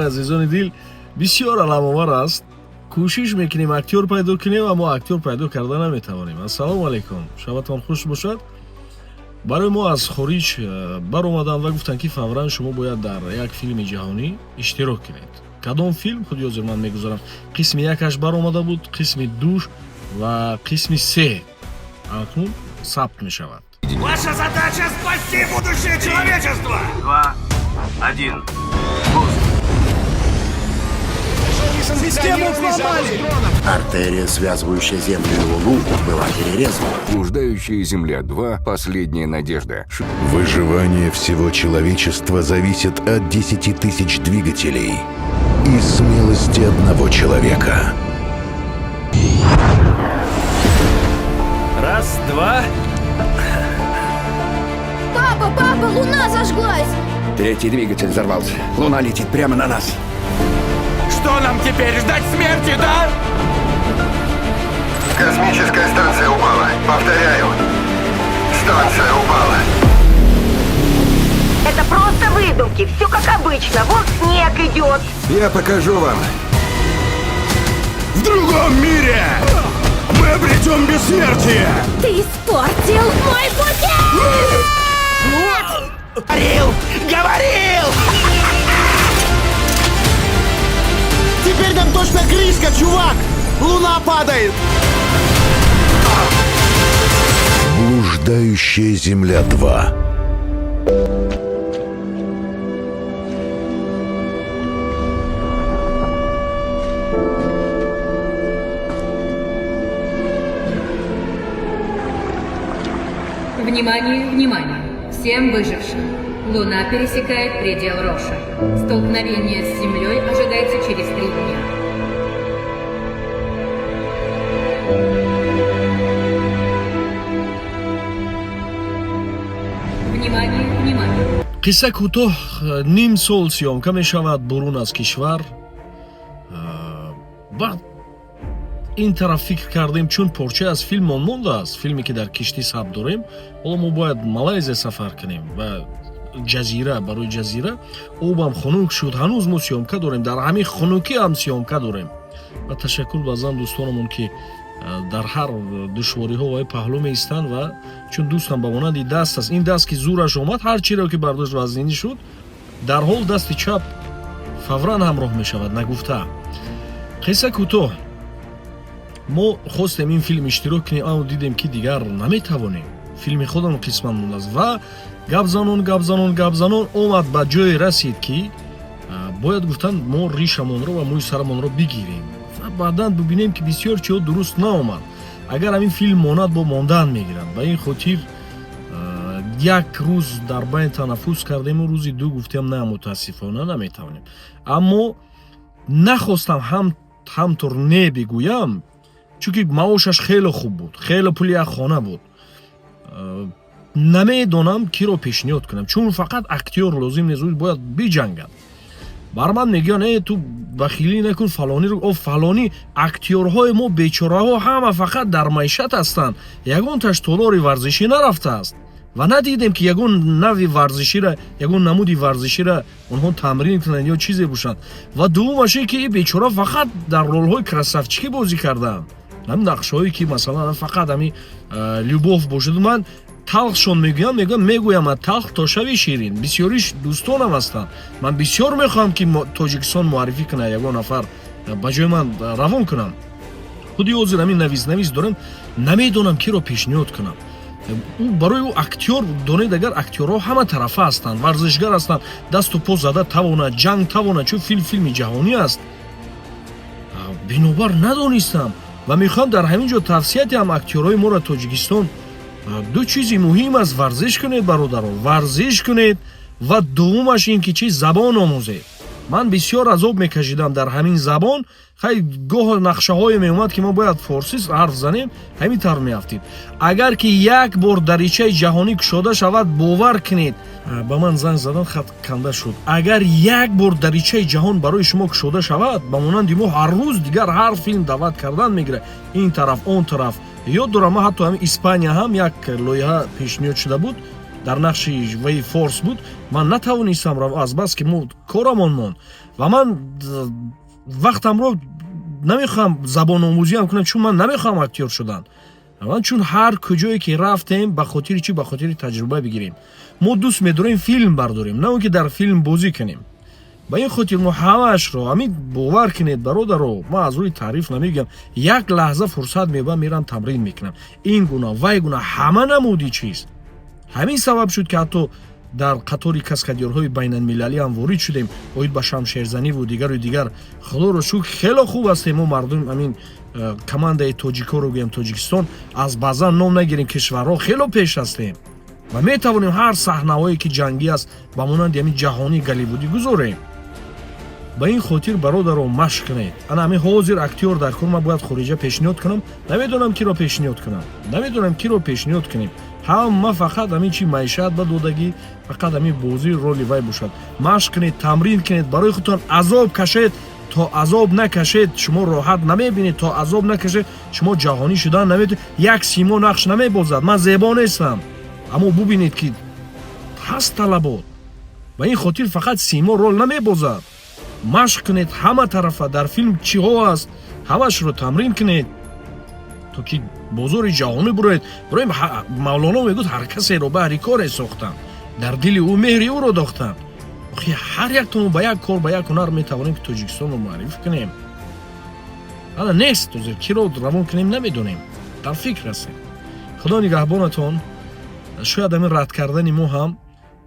Азизони дил, бисёр аламовар аст. Кӯшиш мекунем актёр пайдо кунем, аммо актёр пайдо карда наметавонем. Ассалому алайкум, шабатон хуш бошад. Барои мо аз хориҷ баромаданд ва гуфтанд, ки фавран шумо бояд дар як филми ҷаҳонӣ иштирок кунед. Кадом филм, худи ҳозир ман мегузарам. Қисми якаш баромада буд, қисми душ ва қисми се акнун сабт мешавад. Ваша задача — спасти будущее человечества! Два, один. Пуск. Систему взломали! Артерия, связывающая Землю и Луну, была перерезана. Блуждающая Земля 2. Последняя надежда. Выживание всего человечества зависит от 10 тысяч двигателей и смелости одного человека. Раз, два. Папа, папа, луна зажглась! Третий двигатель взорвался. Луна летит прямо на нас. Что нам теперь, ждать смерти, да? Космическая станция упала. Повторяю. Станция упала. Это просто выдумки, все как обычно. Вон снег идет. Я покажу вам. В другом мире мы обретем бессмертие! Ты испортил мой букет! Говорил! Говорил! Теперь нам точно крышка, чувак! Луна падает! Блуждающая Земля 2. Внимание, внимание! Всем выжившим! Луна пересекает предел Роша. Столкновение с Землей ожидается через 3 дня. Внимание, внимание! Қисса кӯтоҳ, ним сол съёмка мешавад бурун аз кишвар. Баъд ин тараф фикр кардем, чун порча аз филмон мондааст, филме ки дар киштӣ сабт дорем, ҳоло мо бояд Малайзия сафар кунем ва ҷазира барои ҷазира обам хунук шуд, ҳанӯз мо съёмка дорем, дар ҳамин хунукӣ ҳам съёмка дорем. Ва ташаккур баъзан дӯстонамон, ки дар ҳар душвориҳо вай паҳлӯ меистанд. Ва чун дӯстам ба монанди даст аст, ин даст ки зӯраш омад, ҳар чиро ки бардошт вазнинӣ шуд, дарҳол дасти чап фавран ҳамроҳ мешавад. Нагуфта, қисса кӯтоҳ, мо хостем ин филм иштирок кунем, аммо дидем, ки дигар наметавонем, филми худам қисман мондааст. Ва гап занон, гап занон, гап занон омад, ба ҷое расид, ки бояд гуфтан мо ришамонро ва мӯи сарамонро бигирем ва баъдан бибинем, ки бисёр чиҳо дуруст наомад. Агар ҳамин филм монад, бо мондан мегирад. Ба ин хотир як рӯз дар байн танаффус кардему рӯзи ду гуфтем, на, мутаассифона, наметавонем. Аммо нахостам ҳамтур не бигӯям, чунки маошаш хеле хуб буд, хеле пули як хона буд. Намедонам, киро пешниҳод кунам, чун фақат актёр лозим нест, ӯ бояд биҷангад. Бар ман мегӯянд: «Э, ту бахилӣ накун, фалониро». О, фалонӣ актёрҳои мо бечораҳо ҳама фақат дар маишат ҳастанд, ягонташ толори варзишӣ нарафтааст ва надидем, ки ягон нави варзишира, ягон намуди варзишира онҳо тамрин кунанд ё чизе бошанд. Ва дуввумаш ин ки и бечора фақат дар ролҳои красавчикӣ бозӣ кардаанд, ҳамин нақшҳое ки масалан фақат ҳамин любовь бошад. Ман талхшон мегӯям, мегӯям, талх то шави ширин. Бисёриш дӯстонам ҳастанд, ман бисёр мехоҳам, ки Тоҷикистон муаррифӣ кунад, ягон нафар ба ҷои ман равон кунам. Худи ҳозир ҳамин навис навис дорам, намедонам, киро пешниҳод кунам. Ӯ барои ӯ актёр донед, агар актёрҳо ҳама тарафа ҳастанд, варзишгар ҳастанд, дасту по зада тавонад, ҷанг тавонад, чун филм филми ҷаҳонӣ аст. Бинобар надонистам ва мехоҳам дар ҳамин ҷо тавсия диҳам актёрҳои моро Тоҷикистон. Ду чизи муҳим аст: варзиш кунед, бародаро, варзиш кунед, ва дуввумаш ин ки чи забон омӯзед. Ман бисёр азоб мекашидам дар ҳамин забон. Хай, гоҳ нақшаҳое меомад, ки мо бояд форсӣ ҳарф занем, ҳамин тавр меафтид. Агар ки як бор даричаи ҷаҳонӣ кушода шавад, бовар кунед, ба ман занг задан, хат канда шуд. Агар як бор даричаи ҷаҳон барои шумо кушода шавад, ба монанди мо ҳар рӯз дигар ҳар филм даъват кардан мегирад, ин тараф, он тараф. Ёд дорам, ман ҳатто ҳамин Испания ҳам як лоиҳа пешниҳод шуда буд. Дар нақши ваи форс буд. Ман натавонистам, азбас ки мо корамон монд ва ман вақтамро намехоҳам забономӯзиам кунам, чун ман намехоҳам актёр шудан. Ман чун ҳар куҷое ки рафтем, ба хотири чӣ? Ба хотири таҷриба бигирем. Мо дӯст медорем филм бардорем, на он ки дар филм бозӣ кунем. Ба ин хотир мо ҳамаашро ҳамин, бовар кунед, бародаро, ман аз рӯи таъриф намегӯям. Як лаҳза фурсат меёбам, мерам, тамрин мекунам, ин гуна, вай гуна, ҳама намуди чиз. Ҳамин сабаб шуд, ки ҳатто дар қатори каскадёрҳои байналмилалӣ ҳам ворид шудем, оид ба шамшерзаниву дигару дигар. Худоро шукр, хело хуб ҳастем мо, мардум, ҳамин командаи тоҷикоро гӯям, Тоҷикистон, аз баъзан ном нагирем, кишварҳо хело пеш ҳастем ва метавонем ҳар саҳнаҳое ки ҷангӣ аст, ба монанди ҳамин ҷаҳонии Голливудӣ гузорем. Ба ин хотир, бародаро, машқ кунед. Ана ҳамин ҳозир актёр дар кор, ман бояд хориҷа пешниҳод кунам. Намедонам, киро пешниҳод кунам, намедонам, киро пешниҳод кунем. Ҳама фақат ҳамин чи маишат ба додагӣ, фақат ҳамин бозии роли вай бошад. Машқ кунед, тамрин кунед, барои худтон азоб кашед. То азоб накашед, шумо роҳат намебинед. То азоб накашед, шумо ҷаҳонӣ шудан наметавонед. Як симо нақш намебозад. Ман зебо нестам, аммо бубинед, ки ҳаст талабот. Ба ин хотир фақат симо рол намебозад. Машқ кунед ҳама тарафа, дар филм чиҳо аст, ҳамашро тамрин кунед, то ки бозори ҷаҳонӣ буроед. Буроем. Мавлоно мегӯд: «Ҳар касеро баҳри коре сохтам, дар дили ӯ меҳри ӯро дохтам». Охи, ҳар яктон ба як кор, ба як ҳунар метавонем, ки Тоҷикистонро муаррифӣ кунем. Ана нест ҳозир, киро равон кунем, намедонем, дар фикр ҳастем. Худо нигаҳбонатон. Шояд ҳамин рад кардани мо ҳам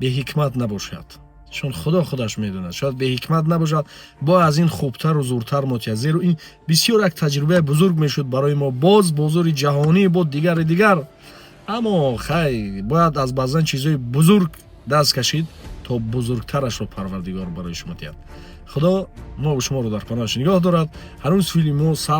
беҳикмат набошад, чун Худо худаш медонад, шояд беҳикмат набошад, бо аз ин хубтару зуртар мотия, зеро ин бисёр як таҷрибаи бузург мешуд барои мо, боз бозори ҷаҳонӣ, бо дигари дигар. Аммо хай, бояд аз баъзан чизҳои бузург даст кашид, то бузургтарашро Парвардигор барои шумо диҳад. Худо мо шуморо дар паноҳаш нигоҳ дорад. Ҳанӯз филми мо сабт.